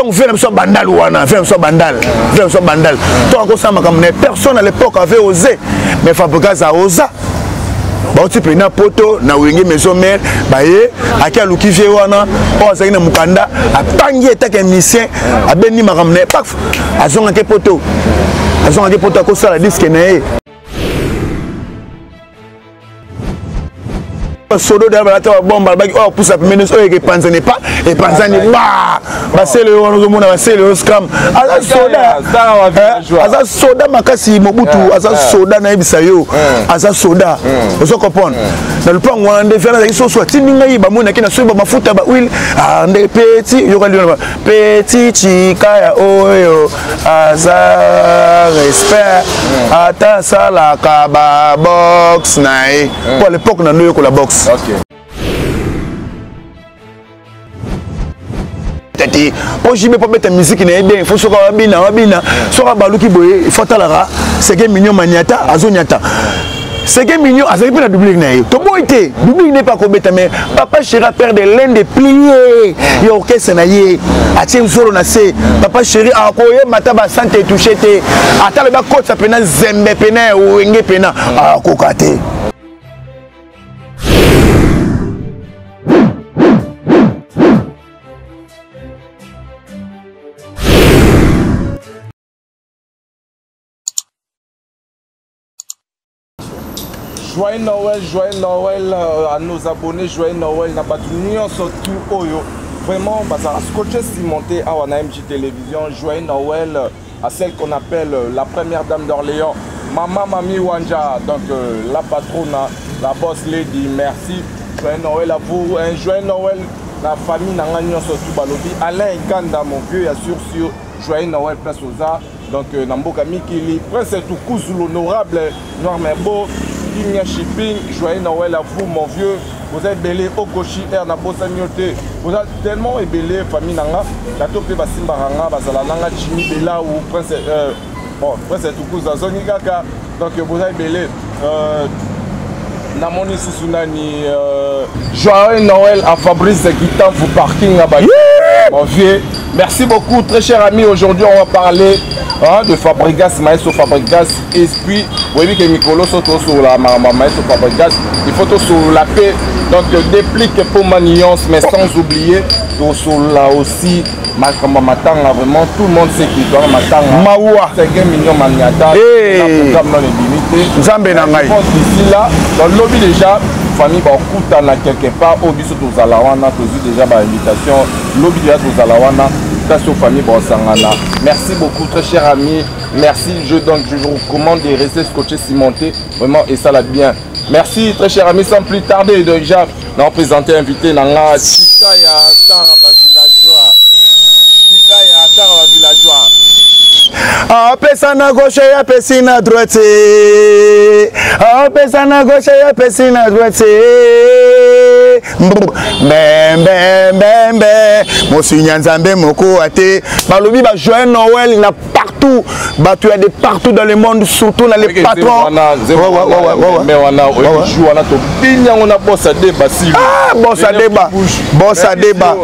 Ntango vie na biso ya bandal wana, vie na biso ya bandal, vie na biso ya bandal, ntango akosala makambo na ye, personne à l'époque avait osé, mais Fabregas a osa. Bauti mpena poto na Wenge Maison Mère, baye ake aluki vie wana oyo azalaki na mokanda, apangi etake musicien, abendi makambo na ye, paf, azongaki poto, azongaki poto, akosala diske na ye. Sodo da balata babomba, balobaki oyo apusa pembeni, oyo epanzani pa epanzani ba basele oyo wana ozomona basele oyo scam. Aza soda, aza soda makasi Mobutu, aza soda, nayebisa yo, aza soda. Ozo comprendre? Na lopango wana nde viana azalaki soso, atindi ngai, bamonaki na soki bamafuta bahuile nde petit yoka lino petit Chikaya oyo aza respect, ata asalaka babox na ye po à l'époque na ndo yokola box te, mpo JB mpo abeta miziki na ye bien, fo soki abina abina, soki abaluki boye, fo atalaka Seke Mignon maniata, azoniata Seke Mignon azalaki mpe na doublure na ye, toboyi te, doublure ne mpe akobeta. Mais papa chéri a perdre l'un des piliers ya orchestre na ye, atie zolo na se. Papa chéri akoyemba ata basante etouche te, ata alobi akotisa mpena zembe pena ya Wenge pena akoka te. Joyeux Noël, joyeux Noël à nos abonnés, joyeux Noël na bato nyonso tout oyo vraiment bazala scotché cimenté awa na MJ Télévision. Joyeux Noël à celle qu'on appelle la première dame d'Orléans, Maman Mami Wanja, donc la patronne, la boss lady, merci. Joyeux Noël à vous, un joyeux Noël la famille na nga nyonso tout balobi Alain Kanda, mon vieux ya sur sur, joyeux Noël place aux arts. Donc na mboka mikili, Prince Tukuzu l'honorable Noir Merbo, Kimia Shipping, joyeux Noël à vous mon vieux. Vous êtes belé Okoshi R na bosani yo te. Vous êtes tellement ebelé famille nanga, bato pe basimba ranga bazala nanga Jimmy Bella ou Prince bon Prince Tukuzu azongi kaka. Donc vous êtes belé namoni susu nani joyeux Noël à Fabrice Kitamfu parking à Baye. Mon vieux, merci beaucoup très cher ami. Aujourd'hui on va parler, hein, de Fabregas, Maestro Fabregas. Et puis vous voyez que Mikolo soto sur la Maestro Fabregas, il faut tout sur la paix. Donc déplique pour Manions, mais sans oublier tout sur là aussi Makambo Matanga, vraiment tout le monde sait qu'il doit Matanga. Mawa. C'est un million maniata. Hey. Programme non limité. Nzambe na ngai. D'ici là, dans le lobby déjà, famille bakuta na quelque part au biso tozala wana, tozwi déjà ba invitation, lobby déjà tozala wana, place aux familles bosangana. Merci beaucoup très cher ami. Merci, je vous recommande de rester scotché, cimenté, vraiment, et ça l'a bien. Merci très cher ami, sans plus tarder déjà, nous allons présenter invité nanga Chikaya Tara ba villageois. Chikaya Tara ba villageois. Apesa na gauche, apesi na droite. Apesa na gauche, apesi na droite. Mbembe mbembe, mosinya Nzambe moko ate. Balobi ba joyeux Noël na partout, bato ya de partout dans le monde, surtout na les Ok, patrons. Nzembo wana, Ouais, ouais, ouais, ouais, ouais. mais wana, Ouais, ouais. joue wana, to binyango na bossa deba, si. Ah, bossa deba. Bossa deba.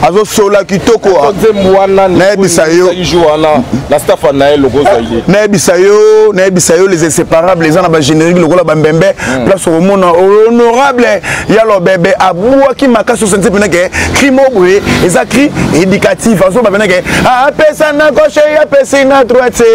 Azo sola kitoko. Nzembo wana, Nayebisa yo. joue wana, na staff na ye lokoza ye. Nayebisa yo, nayebisa yo les inséparables, les ana ba générique lokola ba mbembe, place omona honorable ya lo bebe abuaki makasi senti pena ke cri mobwe, eza cri éducatif, azo ba pena ke apesa na gauche, apesa na droite.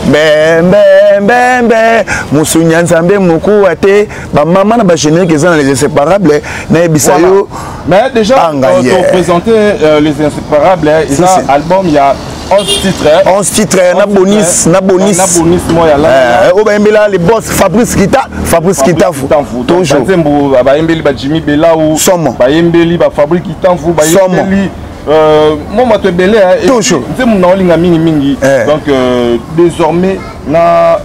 Mbembe mbembe, musunya Nzambe mokuwa te, ba mama na ba générique eza na les inséparables, nayebisa Voilà. yo. Mais déjà, Anga, yeah. pour présenter les inséparables, hein, Si, ils ont si. album, il y a 11 titres, hein. 11 titres, na 11 bonus, titres, na bonus. Na bonus, moi, il y a là. Oh, ben, là, les boss, Fabrice Kita, Fabrice Kita, Fabrice Kitamfu. Donc, toujours. ba Nzembo, ba, ba Mbeli, ba Jimmy Belaou, Somo. ba Mbeli, ba Fabrice Kitamfu, ba Somo. Mbeli, moi, moi, te belé, hein, et Toujours. puis, Nzembo, na olinga mingi, mingi. Eh. Donc, désormais, na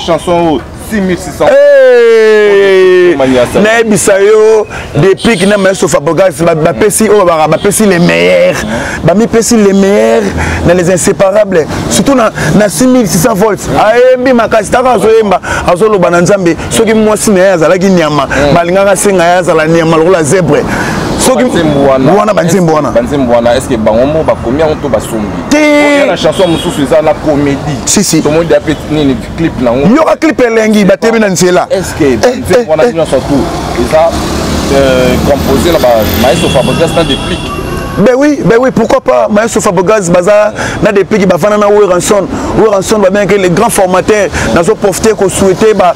chanson 6600. Hey! Mania, ça. Nayebisa yo, depuis que na Maestro Fabregas, ba, ba pesi, oh, ba, ba pesi les meilleurs. Ba mi pesi les meilleurs dans les inséparables. Surtout na, na 6600 volts. Ayembi makasi, taka azoyemba, azoloba na Nzambe. Soki mwasi na ye azalaki nyama, balingaka senga ye azala nyama lokola zèbre. Soki wana banzembo wana, banzembo wana, est ce que bango mo bakomi yango to basombi? Te. Na chanson mosusu eza na comédie. Si, si. Tomoni da pe nini, clip nango. Yoka clip elengi, batemi na nzela. Est ce que banzembo wana nyonso tout eza composé na maestro Fabregas na Déplique? Ben oui, ben oui, pourquoi pas. Maestro Fabregas baza na Déplique, bafana na Werrason. Werrason babengaki les grands formateurs. Nazo profiter ko souhaiter ba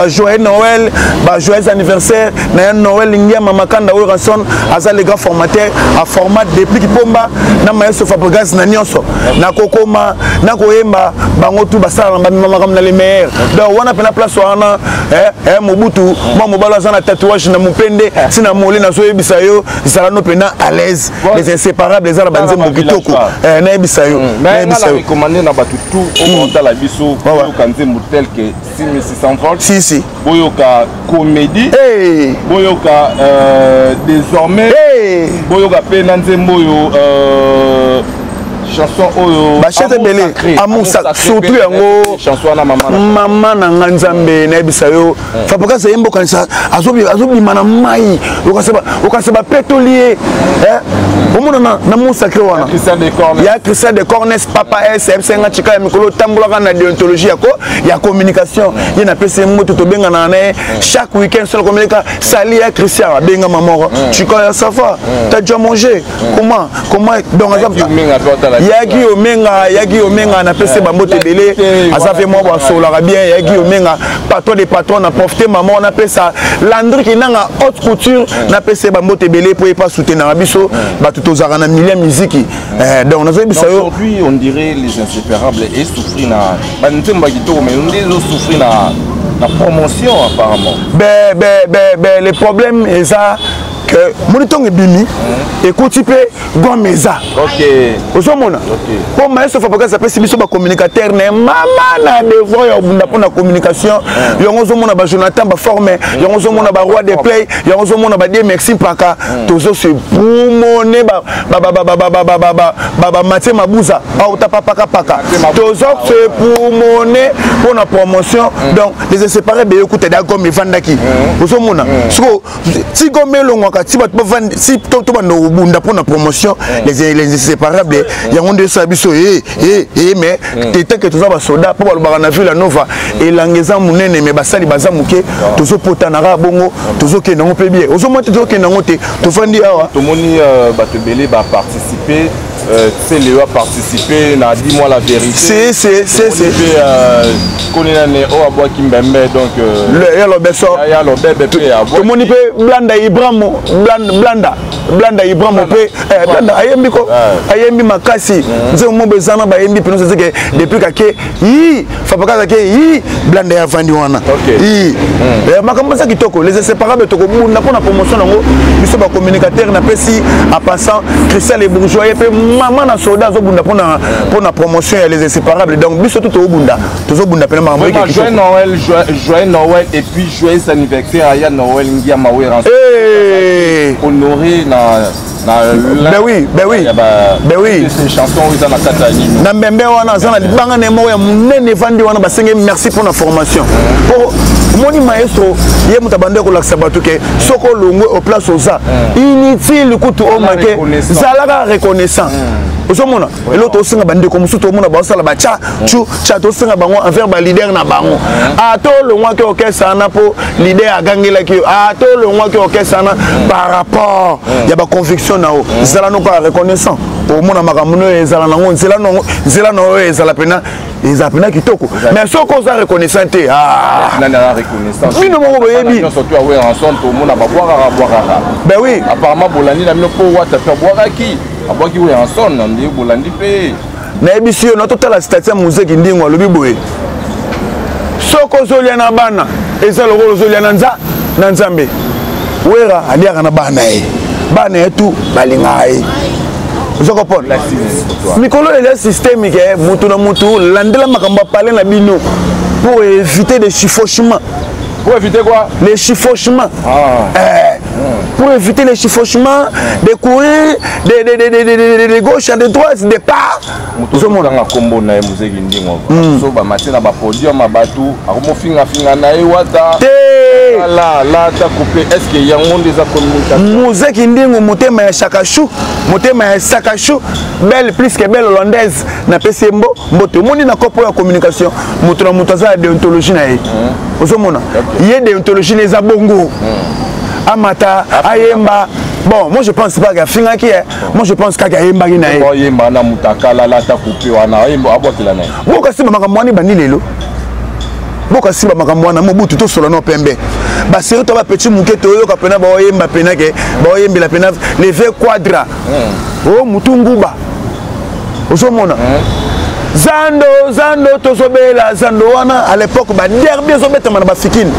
joyeux Noël, ba joyeux anniversaire na ya Noël Ngiama Makanda. Werrason aza les grands formateurs, a format Déplique Pomba na maestro Fabregas na nyonso. Na kokoma, na koyemba, bango tout basala na bamema makambo na les meilleurs. Donc wana pena place wana, Mobutu, mwa mobalo aza na tatouage na mopende, sina mole, nazoyebisa yo, zala no pena à l'aise. Les Inséparables eza na banzembo kitoko. Nayebisa yo. Nayebisa yo, recommandé na bato tout oyo otala biso, boyoka nzembo tel que 6600 volts. Si, si. Boyoka Comédie, boyoka Désormais, boyoka mpe na nzembo oyo, chanson oyo. Bachete ebele, Amour, surtout yango. Chanson wana, mama. Mama na nga, Nzambe, nayebisa yo, Fabregas ayemba, okanisa azobima na mai, okanisa bapetoli ye. Omona na Amour sacré wana ya Christian de Cornes, papa s fcnga cika ya mikolo, otambolaka na déontologie ya communication. Ye napesi ye moto, tobenganaka na ye chaque week-end. Solo komeleka sali ya Christian, abengama moko cika ya ça va, t'as déjà mangé, comment, comment? Donc aza yaki omenga, yaki omenga, napesi bambote ebele. Aza mpe mwa basololaka bien, yaki omenga, patron de patron. Na profite mama, napesa Landri Kinanga, haute couture, napesa ye bambote ebele mpo ye pa soutenaka biso bato tozalaka na milieu musique. Donc nazoyebisa yo. Aujourd'hui, on dirait les Inséparables esouffrir na banzembo ya kitoko, mais nde ezosouffrir na promotion apparemment. Ben, le problème eza que moni ntongo ebimi, ekuti mpe gomme eza. Ozomona, mpo maestro Fabregas apesi biso bacommunicateur na ye, mama na devoir ya kobunda mpo na communication. Yango ozomona baJonathan baforme, yango ozomona baroi de play, yango ozomona badie merci mpaka tozose pumone bamatie mabuza auta papakapaka, tozo se pumone mpo na promotion. Donc les Inséparables eyekuta da gomme evandaki. Ozomona siko ti gomme elongwaka, ti bato bavandi si to banda kobunda mpo na promotion. Les Inséparables, yango nde esala biso e, mais tant que toza basoda, mpo balobaka na Ville Nova, elanga eza monene mais basali baza moke. Tozopotanaka bongo, tozokende yango mpe bien. Ozomona te, tozokende yango te, tovandi awa. Tomoni bato ebele baparticipe, Celeo a participé na Dis-moi la vérité. Si, si, si, si. Koni nani oyo abwaki mbembe, donc ya lobeso. Ya lobebe mpe. Tomoni mpe Blanda Ibramo, Blanda, Blanda Ibramo mpe, Blanda ayembi ko, ayembi makasi. Nzembo moko eza na bayembi mpena seke depuis kake yi Fabregas ake yi Blanda ya avandi wana yi. Makambo eza kitoko. Les Inséparables, tokobunda mpona promotion yango, biso bacommunicateur. Napesi en passant Christian Le Bourgeois, ye mpe mama na soda, azobunda mpona promotion ya les Inséparables. Donc biso tu tozobunda, tozobunda mpena makambo. Joyeux Noël, joyeux Noël et puis joyeux anniversaire à ya Noël Ngiama Wera, honoré na Ben oui, ben oui, ben oui. Chanson oyo eza na kati ya nini? Na mbembe wana, aza na libanga na ye moko ya monene evandi wana. Basenge merci mpona formation, po omoni maestro, ye moto abandi kolakisa bato ke soki olongwe au place, oza inutile kutu omake, zalaka reconnaissant. Ozomona eloko tosenga bandeko mosusu, tomona baosala batya tu tya, tosenga bango envers baleader na bango. Ata olongwaki orchestre wana mpo leader agangelaki yo, ata olongwaki orchestre wana par rapport ya baconviction na yo, zala no kaka reconnaissant. Omona makambo noyo ezala nango nzela, nzela na oyo ezala pena, ezala pena kitoko. Mais soki oza reconnaissant te, bino moko boyebi. Tomona babwakaka bwakaka. Ben oui. Apparemment bolandi na bino, mpo Wata mpe abwakaki, abwaki Werrason, nde bolandi mpe. Nayebisi yo, na totala statut ya Muzeki Ndingo, alobi boye: soki ozolia na bana, eza lokola ozolia na nza na Nzambe. Wera aliaka na bana ye, bana ye tu balingaka ye. Oza comprendre, mikolo eza système ke mutu na mutu landela makambo apale na bino pour éviter des chevauchements. Pour éviter quoi? Les chevauchements. Ah. Pour éviter les chevauchements, de courir de gauche à de droite, de part. Ozomona kombo na ye Muzeki Ndingo, so bamati na bapodium ya bato, akomofingafinga na ye Wata. Te. Muzeki Ndingu, motema ya Shakashu, motema ya Sakashu, belle plus que belle hollandaise, napesi ye mbote. Omoni na kopo ya communication, moto na moto aza ya déontologie na ye. Ozomona ye déontologie na eza bongo, amata ayemba. Bon, moi je pense pas afingaki. Moi je pense kaka ayembaki na ye. Oyemba na mutakala, lata coupe wana, abwakela na ye. Bokasimba makambo wana ebandi lelo, bokasimba makambo wana. Mobutu, tosola no pembe, baseri to bapeti moke, toyoka mpena baoyemba pena ke baoyembela pena leve quadra o mutu nguba. Ozomona zando, zando tozobela zando wana. À l'époque baderby ezobetama na bafikini,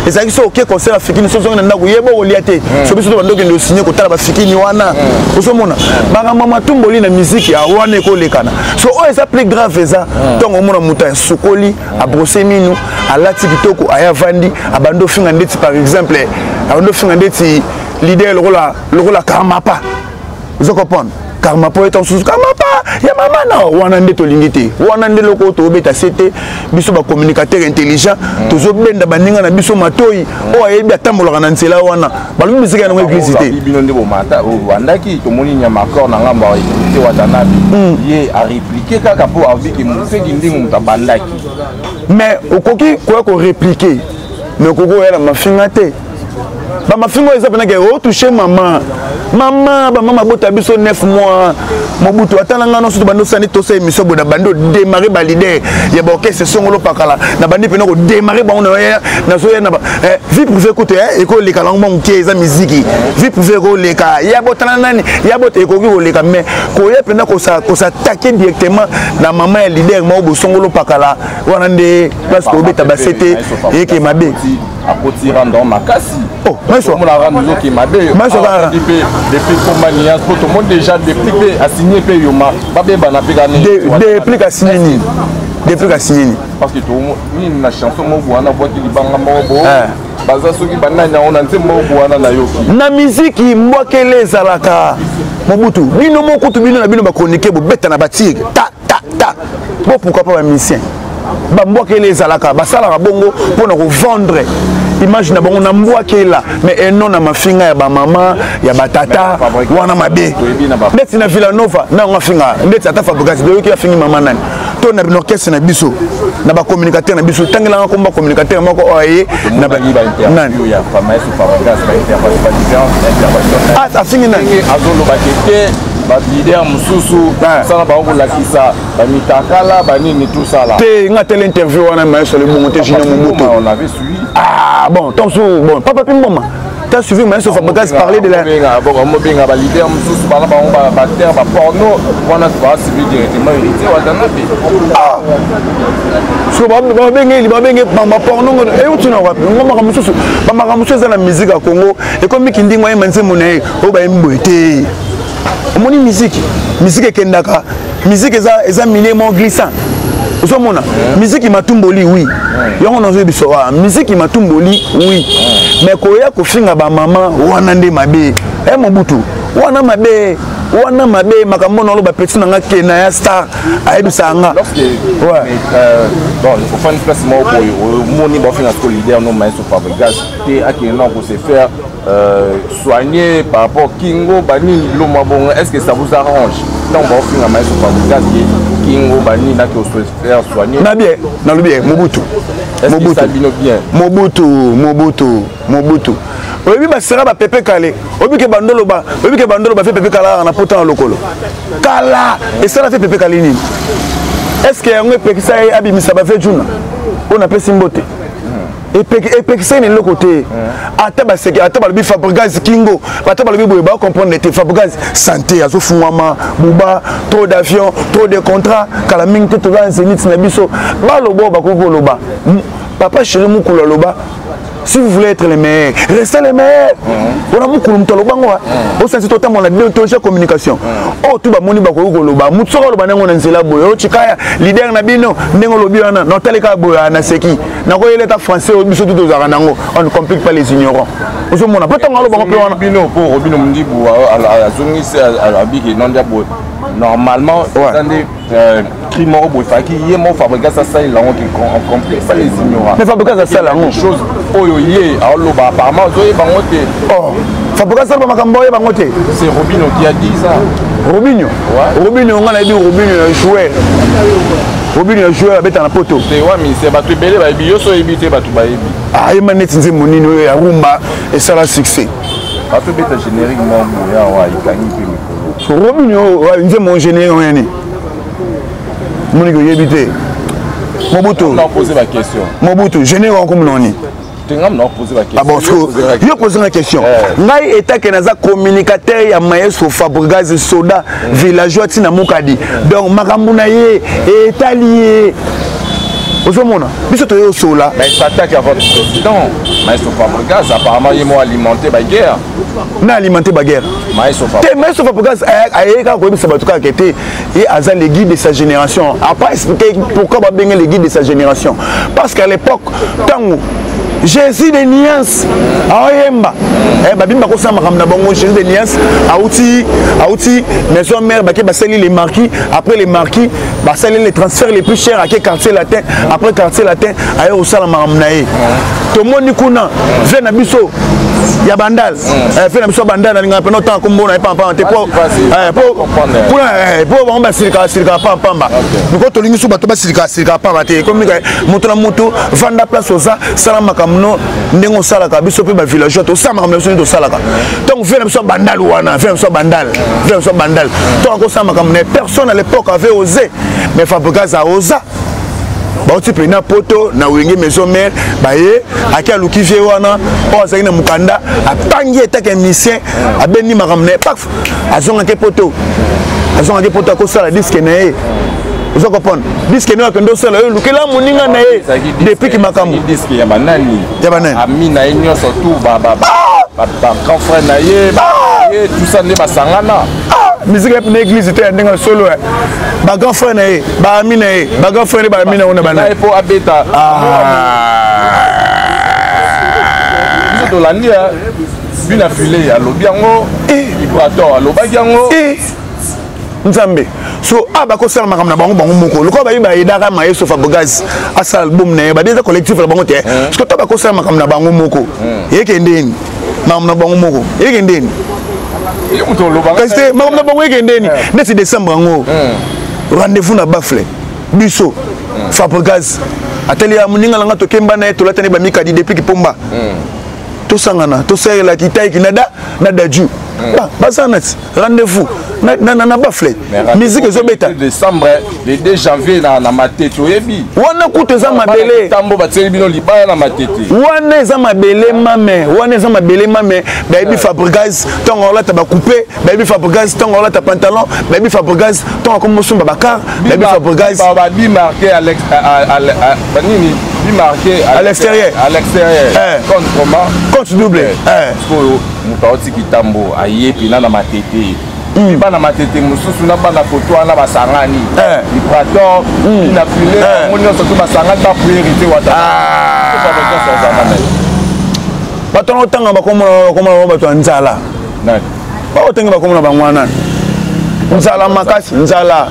ezalaki so oke concert ya fikini, so ozongi na ndako, yeba okolia te. So biso to bandokende osigne kotala bafikini wana. Ozomona makambo matumboli na miziki ya wana ekolekana. So oyo eza plus grave, eza ntongo omona moto asukoli, abrose minu, alati kitoko, aya vandi, abandi ofinga ndeti, par exemple, abandi ofinga ndeti leader lokola Karmapa. Ozo comprendre? Karmapa oyo mosusu, Karmapa ya mama na wana nde tolingi te. Wana nde loko oyo tobeta se te. Biso bacommunicateur intelligent, tozobenda baninga na biso matoi oyo ayebi atambolaka na nzela wana. Balobi misika yango église te. Bino nde bomata, obandaki, tomoni nyama accord na ngambo te. Watanabe ye arépliquer kaka mpo abiki Moseki Ndingo moto abandaki. Mais okoki koya korépliquer, mais okoki koya na mafinga te. Bamafinga oyo eza mpenake otouche mama, mama, bamama bota biso 9 mois. Mobutu, ata na ngai nyonso tobandi osani, tosa émission boye, na bandi odémarre baleader ya baorchestre songolo pakala, na bandi mpena kodémarre bango. Nazoya na vie privée kutu ekoleka nango mwa moke, eza miziki. Vie privée ekoleka, ya botana nani, ya bota ekoki koleka, mais koya mpena kos'attaquer directement na mama ya leader moko bosongolo pakala wana, nde place kobeta base te, eyeke mabe. Akoti rando makasi. Omona rando ezoki mabe depuis komba nias, po tomoni déjà Déplick mpe asigné mpe yoma, babebana mpe. Kani Déplick asigné nini? Déplick asigné nini? Parce que nini, na chanson moko wana bwaki libanga moko bo baza soki banani yango na nzembo moko wana nayoki. Na miziki mbwakele ezalaka. Mobutu, bino mokutu, bino na bino bachroniqueur, bobeta na batigre ta ta ta bo, pourquoi pas bamusicien? Bambwakele ezalaka, basalaka bongo mpona kovendre image na bango na mbwakela, mais eno na mafinga ya bamama ya batata wana mabe. Ndeti na Villanova na yango afinga ndeti ata Fabregas, doyoki afingi mama nani to na orchestre na biso, na bacommunicateur na biso. Tangelanga komba communicateur moko oyo aye nani afingi nani. Azolobaki te baleader mosusu sala bango kolakisa bamitakala banini tosala. Te, nga tele interview wana maestro lebongo te, Junior Mobutu. On avait suivi. Ah bon, tant bon papa Pimboma, t'as suivi maestro Fabregas parler de la Mobenga baleader mosusu bana bango baterre baporno wana, basuivi directement Héritier Watanabe. Ah, so babengeli, babenge baporno euti na wapi? Ngo makambo mosusu, bamakambo mosusu eza na musique ya Congo, ekomi kindingo ayemba nzembo na ye oyo bayembi boye te. Omoni musique, musique ekendaka, musique eza milieu moko glissant. Ozomona musique matumboli, oui, yango nazoyebi biso wa musique matumboli, oui, mais koya kofinga bamama wana nde mabe. E Mobutu, wana mabe, wana mabe. Makambo na oloba, petit na nga kena ya star ayebisaka nga. Bon, ofandi place moko boye, omoni bafinga siko leader no maestro Fabregas te, akende na kose faire soigner par rapport kingo banini bilo mwa bongo. Est ce que ça vous arrange ntango baofinga maestro Fabregas ke kingo banini ake se faire soigner? Na bien, nalobi ye Mobutu. Mobutu bino bien. Mobutu, Mobutu, Mobutu, oyebi basera bapepe kale, oyebi ke bandoloba, oyebi ke bandolo bafe pepe kala na pota na lokolo kala esala fe pepe kale nini? Est ce que yango epekisa ye abimisa bafe juna oyo napesi mbote? Epekisa ye na eloko te. Ata baseke, ata balobi Fabregas kingo, ata balobi boye, bacomprendre te. Fabregas santé azofungwama buba, trop d'avion, trop de contrat, kala mingi te toza na Zénith na biso. Baloba oyo bakoki koloba. Papa chéri mokolo aloba: "Si vous voulez être les meilleurs, restez les meilleurs." Wana mokolo moto alobango osansi totambola na déontologie ya communication oyo tu bamoni bakoki koloba. Motu soki aloba ndenge na nzela boye, ocikaya leader na bino ndenge olobi wana, naotaleka boye, naseki, nakoyela ata français oyo biso tu tozalaka nango. On ne complique pas les ignorants. Ozomona mpo ntango alobango mpe wana. Bino mpo Robino Mundibu azongisi, abiki non, ndia boye normalement eza nde. Cri moko boye efalaki ye moko Fabregas asalela yango, qu'on compris pas les ignorants. Mais Fabregas asala yango. Chose oyo ye aoloba, apparemment ozoyeba yango te. Oh, Fabregas aloba makambo, oyeba yango te. C'est Robino qui a dit ça. Robinho? Ouais. Robinho, nga nayebi Robinho ya joueur, Robinho ya joueur abeta na poto. Te wa mise, bato ebele bayebi. Yo so oyebi te, bato bayebi. Ayemba neti nzembo nini oyo ya rumba esala succès? Bato beta générique moko boye awa, ekangi mpe mikolo. Robinho, nzembo générique oyo yani moniki oyebi te, Mobutu. Pose baquestion. Mobutu, générique wango noni? Ah bon, yo pose nga question. Ngai etake naza communicateur ya maestro Fabregas, soda villageois ntina mokadi. Donc makambo na ye etali ye, ozomona biso toye osola. Mais s'attaque à votre président maestro Fabregas, apparemment ye mo alimenté baguerre. Na alimenté baguerre? Maestro. Te, maestro Fabregas ayei kaka koyebisa bato kaka te ye aza le guide de sa génération. A pas expliqué pourquoi babenge le guide de sa génération, parce qu'à l'époque, ntango Jésus de Nuance aoyemba, babimi bakosala makambo na bango, Jésus de Nuance auti Maison Mère, bake basali les Marquis. Après les Marquis, basali les transferts les plus chers, ake Quartier Latin. Après Quartier Latin, aye kosala makambo na ye. Tomoni kuna ve na biso ya Bandal, fe na biso ya Bandal, nalingaka mpena otanga kombo na ye pampamba te, po kuna po bango basilikaka silikaka pampamba. Miko tolingi so bato basilikaka silikaka pamba te. Ekomi moto na moto, vanda place oza, sala makambo no ndenge osalaka. Biso mpe bavillageois tosala makambo na biso ndenge tosalaka. Donc ve na biso ya Bandal wana, ve na biso ya Bandal, ve na biso ya Bandal, to akosala makambo na ye, personne à l'époque avait osé, mais Fabregas aosa. Bauti mpena poto na Wenge Maison Mère, baye ake aluki vie wana oyo azalaki na mokanda, apangi etake musicien, abendi makambo na ye, paf, azongaki poto. Azongaki poto, akosala disque na ye. Oza comprendre, disque nayo akende osala, oyo lukela moninga na ye depuis ki makambo. Disque ya banani? Ya banani? Ami na ye nyonso, tout bagrand frère na ye, tout ça nde basangana. Musique ya na église te, ya ndenge solo, bagrand frère na ye, baami na ye, bagrand frère ne baami na ngo na banani. Po abeta, biso tolandi bina file, alobi yango, Ibrator alobaki yango. Nzambe, so a bakosala makambo na bango bango moko, lokola bayebi bayedaka maestro Fabregas asala album na ye, bade eza collectif na bango te. Parce que to bakosala makambo na bango moko, eyeke ndeni makambo na bango moko eyeke ndeni? Kasi te, makambo na bango eyeke ndeni? Neti décembre yango, rendez-vous na Bafle. Biso Fabregas atali ya moninga nanga, tokemba na ye, tolatani bamikadi depuis kipomba, tosangana, tosalelaki taiki na da na Daju, baza nati rendez-vous na Bafle, musique ezobeta. Décembre, le 2 janvier na Matete, oyebi? Wana kutu eza mabele. Tambo batieli bino libaya na Matete. Wana eza mabele mame, wana eza mabele mame. Bayebi Fabregas ntango alata bacoupe, bayebi Fabregas ntango alata pantalon, bayebi Fabregas ntango akomi mosomba bacar, bayebi Fabregas. Babi marqué banini, bi marqué. À l'extérieur. À l'extérieur, compte comment? Compte double. Oyo moto aotiki tambo, aye mpena na Matete, bana Matete mosusu na bana koto wana basangani, Vibrator na file yango nyonso to basangani, bapriorité wata. Bato wana otanga bakomona bato ya nzala, baotangi bakomona bango wana nzala makasi, nzala,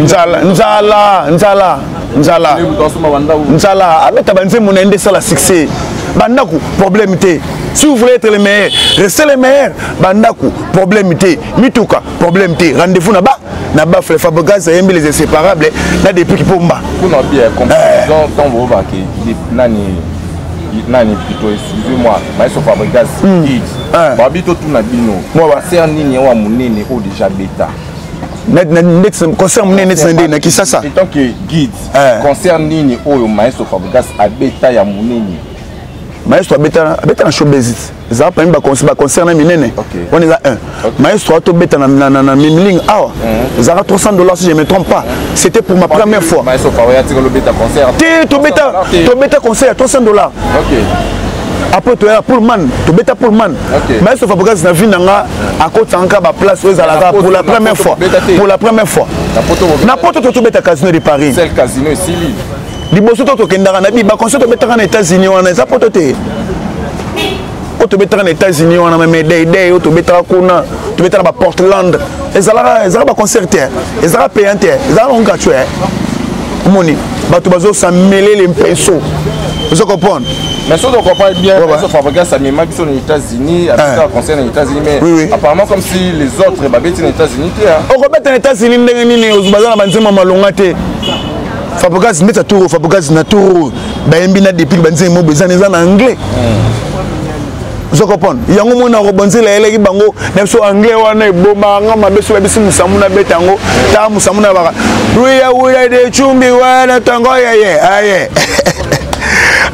nzala, nzala, nzala, nzala, nzala. Abeta banzembo na ye nde esala succès. Bandako problème te. Si vous voulez être le meilleur, restez le meilleur. Bandako problème te, mituka problème te. Rendez-vous na ba na Bafle. Fabregas ayembi les Inséparables na depuis kipomba. Kuna bien comparaison, ntango obaki nani nani, plutôt, excusez-moi, maestro Fabregas guide, babi totuna bino, concert nini oyo monene oyo déjà beta? Neti concert monene neti na ndenge na Kisasa? En tant que guide, concert nini oyo maestro Fabregas abeta ya monene? Maestro abeta na showbiz, ezala parmi baconcert na minene wana, eza un maestro atobeta na Mimling awa, ezalaka 300 $, si je me trompe pas. C'était pour ma première fois. Te, tobeta concert ya 300 $. Après toyaka Pullman, tobeta Pullman. Maestro Fabregas, na vie na nga, akotisaka baplace oyo ezalaka pour la première fois, pour la première fois na poto. To tobeta Casino de Paris liboso to tokendaka na bi baconcert tobetaka na États-Unis wana, eza poto te. Oyo tobetaka na États-Unis wana, meme deidei oyo tobetaka kuna. Tobeta na baPortland. Ezalaka, ezalaka baconcert te, ezalaka payant te, ezalaka nango gratuit. Omoni bato bazosamelele mpeso, ozo comprendre? Mais si on comprend bien, ouais. Fabregas a mis biso aux États-Unis, avec un concert aux États-Unis, mais apparemment comme si les autres babeti aux États-Unis te, hein. Okobeta na États-Unis ndenge nini? Baza na banzembo malonga te. Fabregas ndeti tour, Fabregas na tour bayembi na depuis banzembo mo eza na anglais. Ozo comprendre? Yango mona robonzela ayelaki bango na biso anglais wana ebomaka mabe. So babisi mosamu na beta yango, ta mosamu na baka wuya wuya de chumbi wana ntongo yeye aye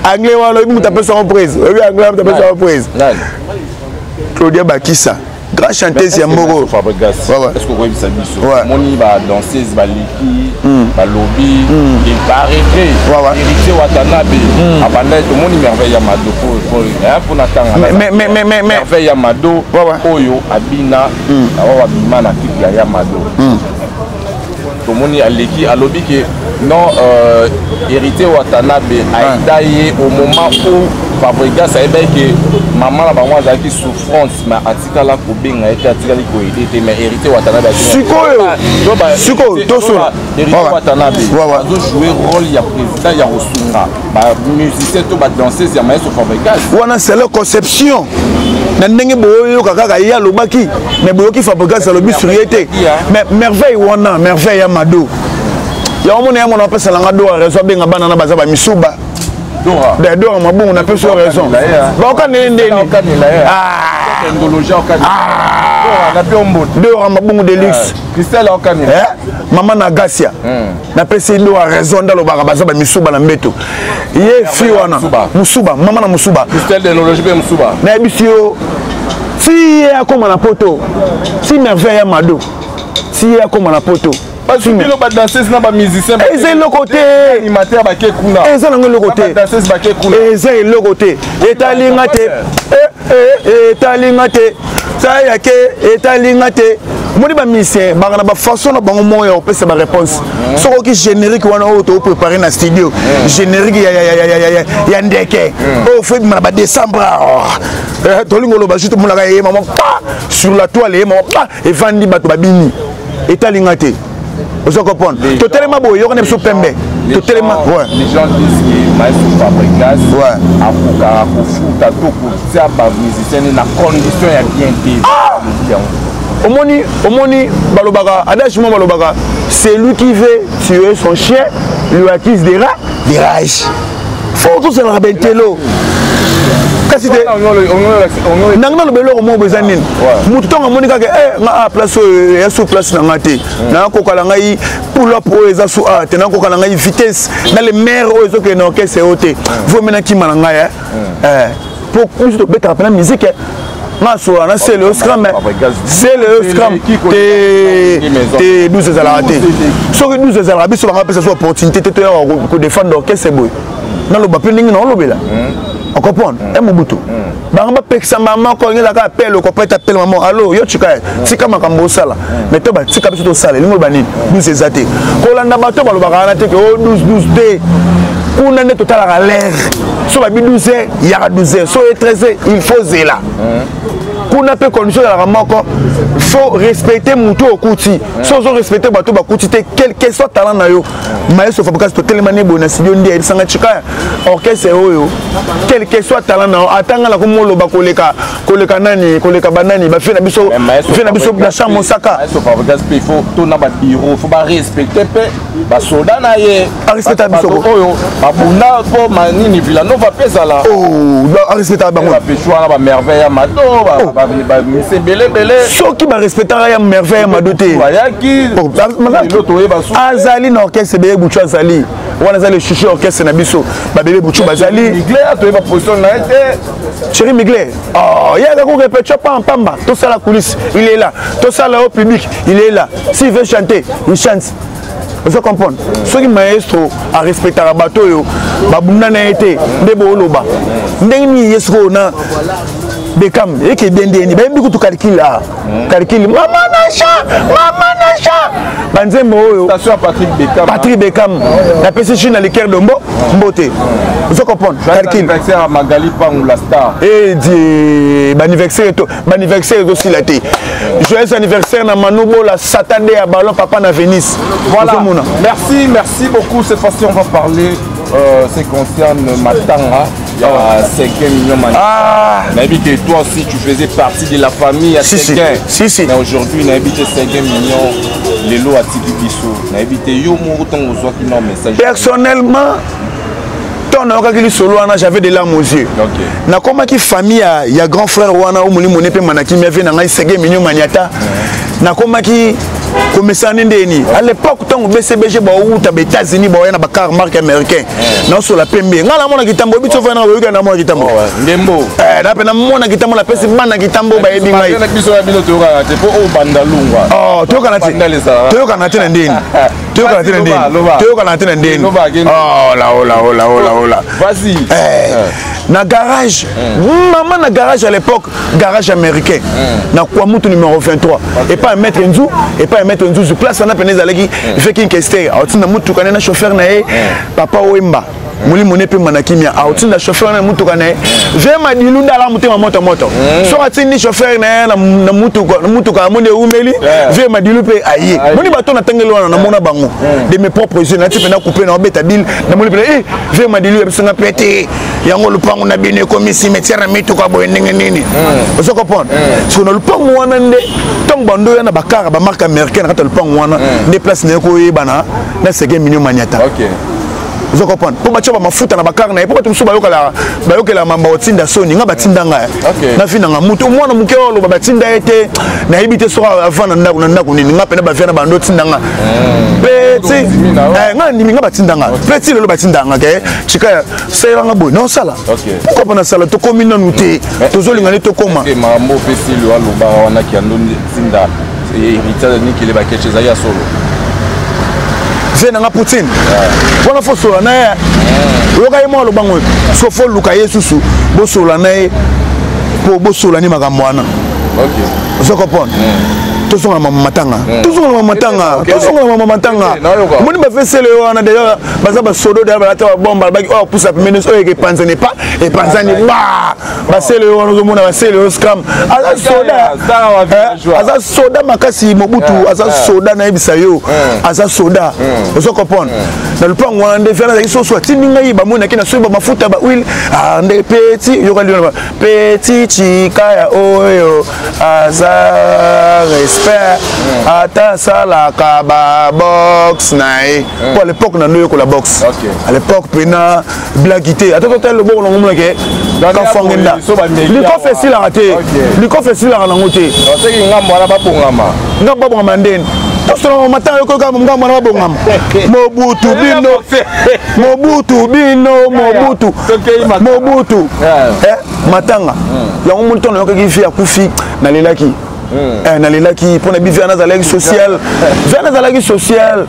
anglais wana. Oyebi moto apesa yango prise? Oyebi anglais moto apesa yango prise? Claudia Bakisa, grand chanteuse ya moko. Fabregas, est-ce que okoyebisa biso, omoni badanseuse baleki, balobi il paraîtrait Héritier Watanabe abanda, tomoni Merveille ya Mado, mpona tanga Merveille ya Mado oyo abina awa, abima na clip ya Mado, tomoni aleki, alobi ke non, Héritier Watanabe aida ye au moment où Fabregas ayebaki ke mama na bango azalaki souffrance, mais atikala kobenga ye te, atikali koaider te. Mais Héritier Watanabe, Sikoyo, sikoyo tosola. Héritier Watanabe azojouer rôle ya président ya kosunga bamusicien to badanseuse ya maestro Fabregas. Wana c'est leur conception na ndenge boyoka kaka ye alobaki, mais boyoki Fabregas alobi sur ye te. Mais Merveille wana, Merveille ya Mado, yango mona ya mona apesalanga do raison, abenga bana na baza bamisuba. Dora Mabongo, napesi yo raison, baokanele ndeni. Dora Mabongo de luxe, mama na Gasia, napesi Dora raison nde alobaka baza bamisuba na mbeto. Ye fi wana mosuba, mama na mosuba, nayebisi yo ti ye akóma na poto, ti Merveille ya Mado, ti ye akóma na poto. Bino badanseuse na bamusicien. Eza eloko te. Animateur bake kuna. Eza nango eloko te. Badanseuse bake kuna. Eza eloko te. Etalinga te, etalinga te, sayake etalinga te. Omoni bamusicien baka na bafaçon na bango moko ya kopesa baréponse. Soki oki générique wana oyo toopréparé na studio, générique ya ndeke oyo fo ebima na badécembre, tolingi oloba juste omonaka ye mama pa sur la toile, ye mama pa evandi, bato babini, etalinga te. Ozo comprendre? Totelema boye, yokana biso pembe, totelema. Les gens disent que maestro Fabregas akokaka kofuta to kotia bamusicien na condition ya bien te. Omoni, omoni, balobaka adage mo, balobaka: celui qui veut tuer son chien lui accuse des rats, des rages. Fo tosalaka bentelo kasi te. Ndanga naloba eloko moko, eza nini? Motu ntongo amoni kaka nga a place oyo eya su place na nga te, nakokala ngai pull up oyo eza su a te, nakokala ngai vitesse na le maire oyo ezokende na orchestre oyo te, vomi nakima na ngai po biso tobetaka mpena musique. Nga sola na sele oyo scram, sele oyo scram te te. 12 ezalaka te. Soki 12 ezalaka, biso banga pesa so opportunité te toyaka kodéfendre orchestre boye. Naloba mpe ndenge naolobela, ocomprendre? E Mobutu bango bapekisa mama ko ezalaka appel, okopeta appel mama alo yo tika, tika makambo osala, mais to batika biso tosala. Elingi oloba nini? 12 eza te. Kolanda bato balobaka wana te ke o 12 12 te. Kuna nde totalaka l'air. So babi 12 heures, yaka 12 heures. So ye 13 heures, il faut zela kuna mpe. Condition ezalaka moko, faut respecter motu okuti. So ozo respecter bato bakuti te, quel que soit talent na yo. Maestro Fabregas, totelema ne boye na studio, nde ayebisanga: "Tika orchestre oyo, quel que soit talent na yo." Ata nga nakomi oloba koleka, koleka nani, koleka banani, bafie na biso, fie na biso Blanchard Mosaka. Maestro Fabregas mpe, faut tona babureau, faut barespecte mpe basoda na ye. Arespecta biso. Oyo babunda mpo manini Villanova mpe ezala. Arespectaka bango. Bapechu wana, bamerveille ya Mado, bamise ebelebele. Soki barespectaka ya Merveille ya Mado te. Bayaki. Azali na orchestre Bebe Buchu, azali wana, eza le chouchou orchestre na biso. Babebe Buchu bazali. Toyeba position na ye te. Chéri Migler, oh, ye azaka korépétition pamba. Tosala coulisse, il est là. Tosala au public, il est là. S'il veut chanter, il chante. Ozo comprendre? Soki maestro arespectaka bato oyo babunda na ye te, nde booloba ndenge nini? Ye sikoyo na Bekam eke dendeni, bayembi kutu calcul a calcul, mama na cha, mama na cha. Banzembo oyo Station ya Patrick Beckham. Patrick Beckham, napesi Chine na liqueur de mbo mbote. Ozo comprendre? Calcul. Anniversaire ya Magali Pangu la star. Edi baanniversaire to baanniversaire ezosila te. Joyeux anniversaire na Manu Bola, Satan de ya ballon, papa na Venise. Voilà. Ozomona. Merci, merci beaucoup. Cette fois-ci, on va parler, ce qui concerne Matanga. Il y a 5 millions. Ah. Nayebi que toi aussi, tu faisais partie de la famille à Si, si. Séguin. Si, si. Mais aujourd'hui, nayebi que 5 millions, lelo atiki biso. Nayebi te yo moko ntango ozwaki na message. Personnellement, ntango nayokaki lisolo wana, j'avais des larmes aux yeux. Nakomaki famille ya grand frère wana oyo molimo ne mpe manakimi ave na ngai, Sege Minio Maniata. Nakomaki komesana ndeni à l'époque, ntango BCBG bauta ba États-Unis, baoya na bacar marque américain, naosola pembe. Ngai namona kitambo oyebi ti ofai nanga boyoka, namona kitambo. Oh, ndembo. Eh, na mpe namona kitambo, napesi bana kitambo, bayebi ngai. Na biso na bino toyokana te mpo oyo banda lungwa. Oh, toyokana te. Bandal ezalaka. Toyokana te na ndeni? Toyokana te na ndeni? Loba, loba. Toyokana te na ndeni? Loba, kende. Oh la ola ola ola ola. Vas-y. Eh, na garage mama, na garage à l'époque, garage américain na Kwamutu numéro 23, epai ya maître Nzu, epai ya maître Nzuzu, place wana pene ezalaki Vekin Kester aotinda mutuka ne na chauffeur na ye, papa Wemba, molimo ne mpe mana kimia, aotinda chauffeur na mutuka na ye ve Madilu ndala motema moto moto. Soki atindi chauffeur na ye na mutuka, amoni eumeli, ve Madilu mpe aye. Moni bato natangeli wana, namona bango de mes propres yeux. Nati mpe nakupe na obeta dile, namoni mpe ve Madilu yabisinga mpe te yango lupango na bino ekomi cimetière na mituka boye, ndenge nini? Ozo comprendre? Soki na lupango wana nde ntango bando oya na bacar bamarque américaine na kati ya lupango wana, nde place na ye koyebana na Sege Minio Maniata. Ozo comprendre? Mpo batia bamafuta na bacar na ye, mpo bato mosusu bayokela mamba otinda soni nga batinda ngai na fi nanga motu mwana moke oyo aloba batinda ye te, nayebi te soki avant na ndako nini. Nga mpena bavia na bando otinda nga mpe ti nga ndimi nga batinda nga mpe ti lelo batinda nga ke Chikaya salelanga boye, naosala. Pourquoi mpo nasala? Tokomi nanu te, tozolinga nde tokóma. Makambo opesi lo alobaka wana kiando ntinda héritier Nikele Bakeshe ezali ya solo? Vie nanga Poutine wana, fo sola na ye, oyoka ye mwa alobango. So fo luka ye susu, bosola na ye mpo bosola ni makambo wana. Ozo comprendre? Tozonga mama matanga, tozonga mama matanga, tozonga mama matanga. Omoni bafesele wana deja baza basodo, deja balata babomba, balobaki oyo apusa pembeni oyo eke epanzani pa epanzani ba basele wana. Ozomona basele oyo scam, aza soda, aza soda makasi. Mobutu aza soda, nayebisa yo, aza soda. Ozo comprendre? Na lupango wana nde viana azalaki soso atindi ngai, bamonaki na soki bamafuta bahuile nde petit yoka lino, petit Chikaya oyo aza respect, ata asalaka babox na ye, po à l'époque na ndo yokola boxe. À l'époque mpena blaki te, ata totali loboko nango monake kafangenda, likofe esilaka te, likofe esilaka nango te. Ngambo wana babongama. Ngambo babongama ndeni? Tosolama matanga, yokoyoka ngambo wana babongama. Mobutu bino, Mobutu bino, Mobutu, Mobutu matanga yango. Moni ntongo nayokaki vie akufi, nalelaki, nalelaki mpona bi vie nazalaki social, vie nazalaki social,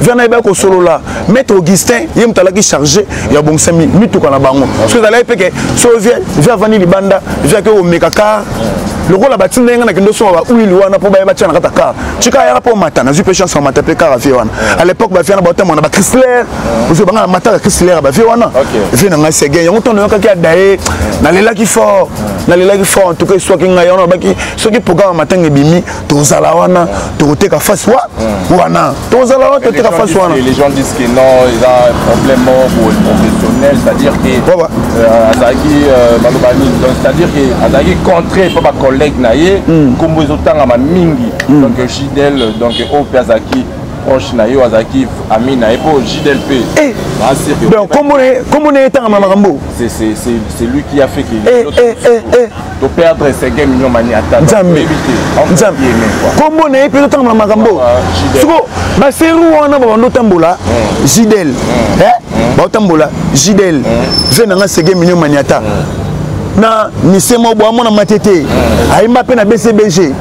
vie nayebaki kosolola. Maître Augustin, ye moto alaki chargé ya bongisa mituka na bango. Soki ezalaki peke so vie avandi libanda, vie ake komeka car lokola batinda ye, nga nakende osomba bahuile wana mpo baye batia na kati ya car. Tika ayaka mpo mata, nazwi mpe chance ya mata mpe car avie wana. À l'époque bavie wana baotambola na bachrysler, ozwi banga na mataka Chrysler bavie wana. Vie na ngai Seguin yango, ntango nayokaki adaye, nalelaki fort, nalelaki fort. En tout cas eswaki ngai wana. Babaki soki programme ya matanga ebimi, tozala wana, tokoteka face wa wana, tozala wana, toteka face wana. Les gens disent que non, il y a un problème professionnel, c'est-à-dire que azalaki baloba nini, donc c'est-à-dire que azalaki contré mpo bacollègue na ye, nkombo ezotangama mingi, donc Gidel, donc oyo mpe azalaki proche na ye, oyo azalaki ami na ye, mpo Gidel mpe Donc kombo na ye etangama makambo. C'est lui qui a fait que to perdre 5 millions mani ata. Nzambe, Nzambe, kombo na ye mpe ezotangama makambo. Siko baseru wana babando otambola Gidel, baotambola Gidel, ve nanga Sege Million Maniata na mise moko boye, amona matete ayimba mpe na BCBG.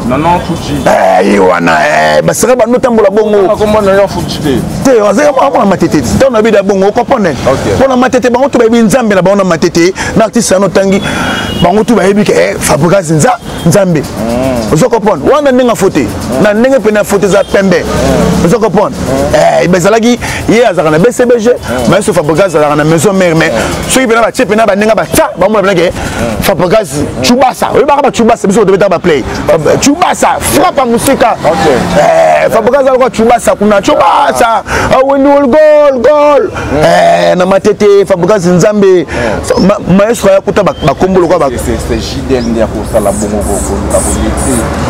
Nono Fuji. Eh, ye wana eh, basaka bando tambola bongo. Kombo Nono Fuji te. Te, azaka mwana matete. Ntango na bida bongo, comprendre. Mpo na matete bango to bayebi nzambe na bango na matete na artiste yango otangi bango to bayebi ke eh, Fabregas nza nzambe. Ozo comprendre? Wana ndenge afote. Na ndenge pene afote eza pembe. Ozo comprendre? Eh, bazalaki ye azalaka na BCBG, maestro Fabregas azalaka na maison mère mais soki pena batie pena bandenge batya bamona pena ke Fabregas Chubasa oyebaka ba Chubasa biso tobetaka ba play Chubasa frappe mosika Fabregas aloko Chubasa kuna Chubasa awendi wol goal goal na matete Fabregas nzambe maestro aya kuta bakombo lokola c'est JDL nde akosala bongo koluka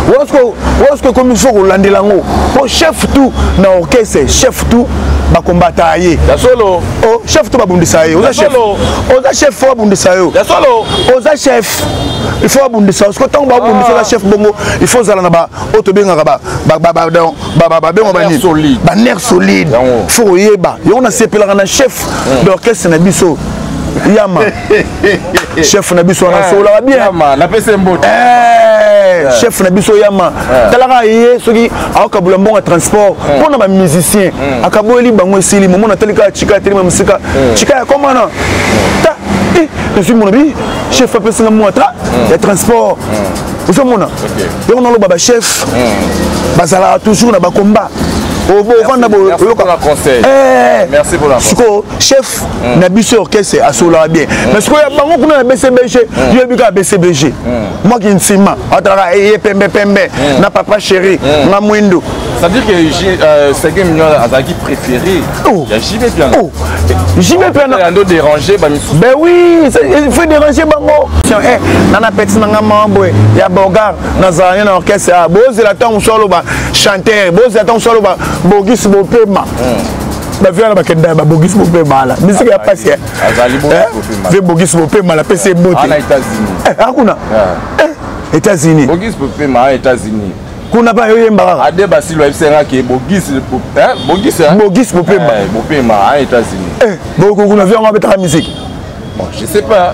kolete wasko ekomi fo kolandela yango po chef tout na orchestre, chef tout bakombata ye. Ya solo. Oh, chef tout babundisa ye. Oza chef, oza chef, fo babundisa yo. Ya solo. Oza chef, il faut babundisa yo. Soki ntango babundisa, oza chef bongo, il faut ozala na ba oyo tobengaka babengo banini, banerf solide. Faut koyeba yango. Nasepelaka na chef d'orchestre na biso Yama, chef na biso wana sololaka bien. Napesi mbote. Chef na biso Yama, talaka ye soki aokabula mbongo ya transport mpo na bamusicien, akaboyeli bango, esili. Momona atali kaka Chika atelema mosika, Chika ya komana ta ezwi mona bi chef apesinga mwa tra ya transport. Ozomona yango, naloba bachef bazalaka toujours na bakomba ovanda oyoka. Sikoyo chef na biso orchestre asololaka bien, mais sikoyo ya bango kuna na BCBG, yoyebi kaka BCBG mwaki nsima atalaka ye pembe pembe na papa chéri nga mwindu. C'est-à-dire que Seguin Mignon azalaki préféré. Oh. Ya JB Piana. Oh. JB Piana. Yando déranger ba misusu. Ben oui, il faut déranger bango. Eh, nana petit nanga mamboe ya Bogar nazala na orchestre. Ah, bozela ntango mosusu aloba chanteur, bozela ntango mosusu aloba Bogis Bopema. Bavie wana bakenda babogisi Bopema ala misiki ya pasi. Azali Bogis. Ve Bogis Bopema lapesi ye mbote. Na États-Unis. Akuna États-Unis. Bogis Bopema a États-Unis. Kuna mpe ayoyemba kaka. Ade Basilo ayebisanga ke Bogis, Bogis, Bogis Bopema. Bopema a États-Unis. Kuna vie yango abetaka musique. Bon, je sais pas.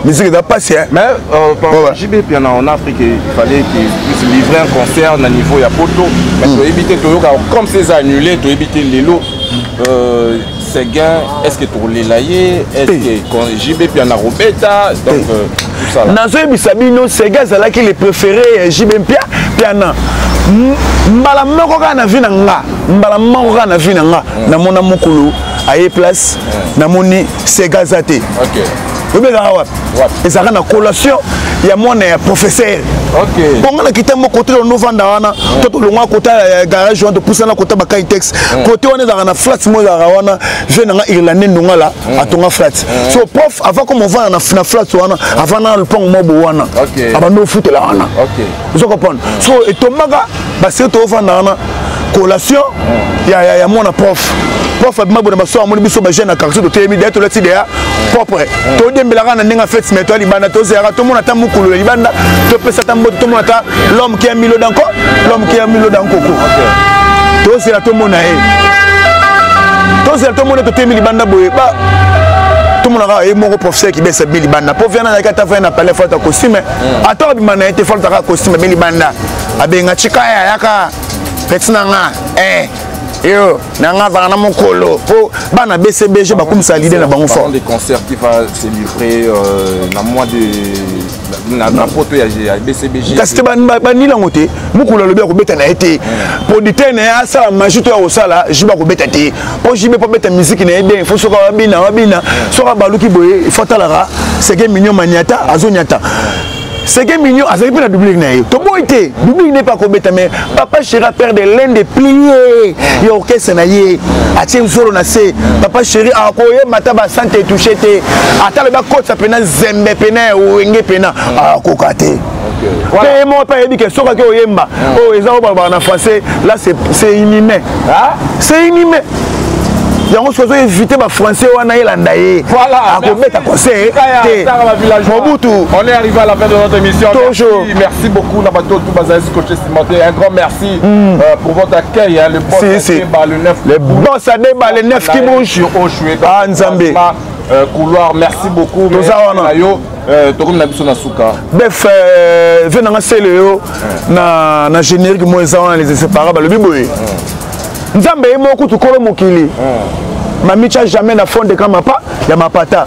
Musique eza pasi. Mais par ouais. JB Piana en Afrique, il fallait qu'il puisse livrer un concert na niveau ya poto. Mais toyebi te, toyoka comme c'est annulé, toyebi te lelo. Seguin, est-ce que tolela ye? Est-ce que JB Piana robeta? Donc tout ça là. Nazoyebisa bino, Seguin azalaki le préféré ya JB Mpia Piana. Mbala moko kaka na vie na nga, mbala moko kaka na vie na nga, namona mokolo aye place, namoni Seguin aza te. Oyebi ezalaka wapi? Ezalaka na collation ya mwana ya professeur. Bongo na kita moko kote novanda wana to tolongwa kota ya garage wana, topusana kota bakai tex kote wana, ezalaka na flat mo ezalaka wana. Vie nanga irlandais ndongala atonga flat. So prof avant comme ovanda na flat wana, avanda na lopango mo bo wana, abandi ofutela wana. Ozo comprendre? So etombaka baseri, toovanda wana, collation ya mwana prof. Prof abima bona baso, amoni biso bajeune na quartier totelemi deya, tolati deya propre, todembelaka na ndenge fete, mais toya libanda, tozalaka tomona ata mokolo ya libanda, topesa ata mbote, tomona ata l'homme qui a mis l'eau dans l'homme qui a mis l'eau dans koko. Tozela tomona ye, tozela tomona. Totemi libanda boye, ba tomonaka ye moko professeur Kibesa bi libanda. Po viana azalaki ata fai na palais, fata costume, ata abima na ye te, fataka costume abe libanda, abenga Chikaya, yaka peti na nga. Eh, yo na nga azalaka na mokolo mpo bana BCBG bakumisa leader na bango fort. Des concerts qui va se livrer na mois de na poto ya BCBG. Kasi te, banilango te. Mokolo alobi akobeta na ye te, producteur na ye asala magie to ya kosala JB akobeta te. Mpo JB mpo abeta musique na ye bien, faut soki abina abina, soki abaluki boye, faut atalaka Seke Mignon maniata azoniata. Seke Mignon azalaki mpe na doublure na ye, toboyi te, doublure ne mpe akobeta. Mais papa chéri a perdre l'un des piliers ya orchestre na ye, atie zolo na se. Papa chéri akoyemba ata basante etouche te, ata alobi akotisa mpena zembe pena ya wenge pena akoka te. Mpe ye moko mpe ayebi ke soki ake oyemba oyo eza oyo balobaka na français là, c'est inhumain, c'est inhumain. Yango soki azo éviter bafrançais wana, elanda ye akobeta concert te Mobutu. On est arrivé à la fin de notre émission. Toujours. Merci, merci beaucoup na bato tout bazali scotché cimenté. Un grand merci pour votre accueil, hein, le boss si, si. Adeba, le 9. Le boss Adeba, le 9 qui bouge. Sur Oshwe. Ah Nzambe. Couloir, merci beaucoup. Toza wana. Yo tokomi na biso na suka. Bref, ve nanga sele yo na générique mo eza wana, les inséparables balobi boye: Nzambe ye moko kutu kolo mokili mamitia jamais na fond de mapa ya mapata.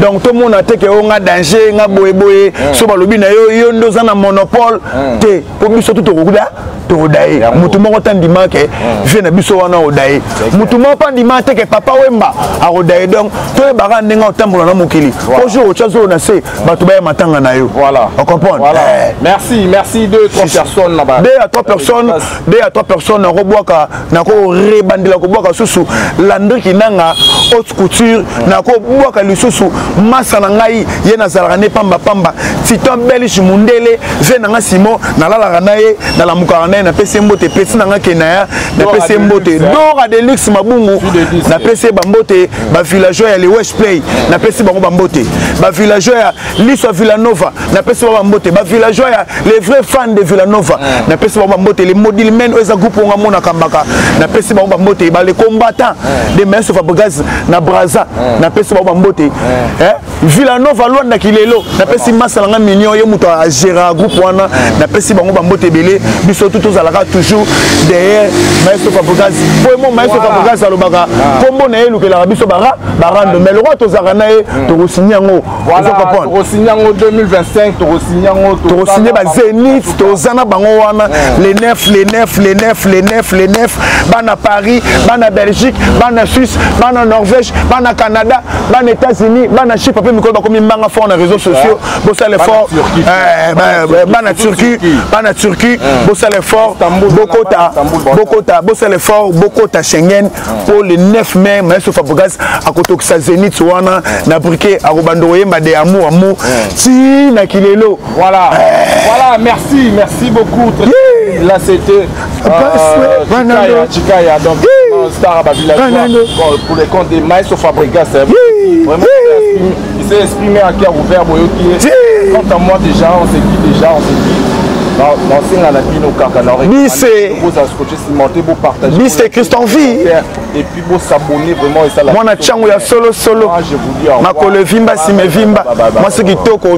Donc tomona te ke o nga danger, nga boyeboye. So balobi na yo, yo nde oza na monopole te, mpo biso tu tokokuda, tokoda ye. Motu moko ta ndima ke vie na biso wana oda ye, motu moko mpa ndima te ke Papa Wemba akoda ye. Donc toyebaka ndenge otambola na mokili, po jour otya zolo na se, bato baya matanga na yo. Ocomprendre? Voilà. Merci, merci. Deux, trois personnes là-bas. Deux à trois personnes, deux à trois personnes. Nakobwaka, nakorebandela kobwaka susu Landri Kinanga, haute couture. Nakobwaka lisusu masa na ngai, ye nazalaka ne pambapamba, Titan Belge, mundele ve na nga Simon, nalalaka na ye, nalamukaka na ye, napesi ye mbote. Pesi na nga Kenaya, napesi ye mbote. Dora de Luxe Mabungu, napesi ye bambote. Bavillageois ya le West Play, napesi bango bambote. Bavillageois ya Liso ya Villanova, napesi bango bambote. Bavillageois ya les vrais fans de Villanova, napesi bango bambote. Les Modilmen, oyo eza groupe onga monaka mbaka, napesi bango bambote. Bale combattant de Maestro Fabregas na Braza, napesi bango bambote. Villanova lwandaki lelo, napesi masa na nga Mignon, ye moto agéra groupe wana, napesi bango bambote ebele. Biso tu tozalaka toujours derrière Maestro Fabregas, po mo Maestro Fabregas alobaka nkombo na ye elukelaka biso bara barando, mais lokwa tozalaka na ye, tokosigne yango. Tokosigne yango 2025, tokosigne yango. Tokosigne bazénith, toza na bango wana les 9, les 9, les 9, les 9, les 9. Bana Paris, bana Belgique, bana Suisse, bana Norvège, bana Canada, bana États-Unis, bana Chypre mpe, mikolo bakomi mbanga fort na réseaux sociaux, bosala effort. Bana Turquie, bana Turquie, bosala effort, bokota, bokota, bosala effort, bokota Schengen po le 9 mai Maestro Fabregas akotokisa Zénith wana na briquet, akobanda koyemba de amour amour ti na kilelo. Voilà, merci, merci beaucoup. Là, c'était Chikaya, Chikaya, donc star à villageois pour les comptes des Maestro Fabregas. Vraiment, il s'est exprimé à cœur ouvert. Quant à moi, déjà, on s'est dit, déjà, on s'est dit. Nasenga na bino kaka. Bise. Bozala scotché, cimenté, bopartage. Bise Christian Vie. Et puis bosabonner, vraiment, esala. Mwana ntango ya solo solo, makolo evimba, nsima evimba, mwasi kitoko.